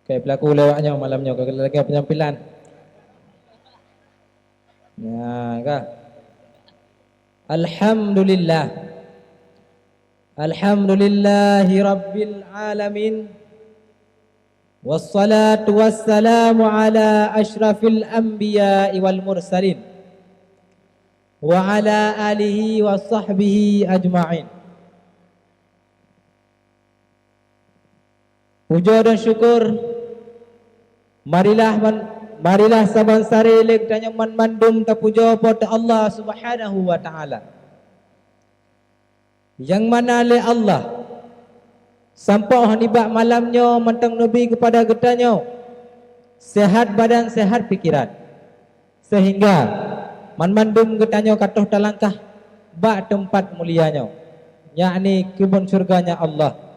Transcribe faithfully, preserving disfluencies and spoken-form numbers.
Peuet peulaku lewat nyoe malam nyoe, ka lagèe penyampilan. Nah, ka. Alhamdulillah. Alhamdulillahi rabbil alamin. Wassalatu wassalamu ala asyrafil anbiya'i wal mursalin, wa ala alihi wa sahbihi ajma'in. Pujoe dan syukur, marilah man-, marilah saban sare lé geutanyoe banmandum tapujoe Po teu Allah Subhanahu wa Ta'ala. Nyang mana lé Allah, sampoe nibak malam nyoe mantong neubi keupada geutanyoe seuhat badan seuhat pikeran, seuhingga banmandum geutanyoe ka toh talangkah bak teumpat mulia nyoe, yakni keubon syeuruga-Nya Allah,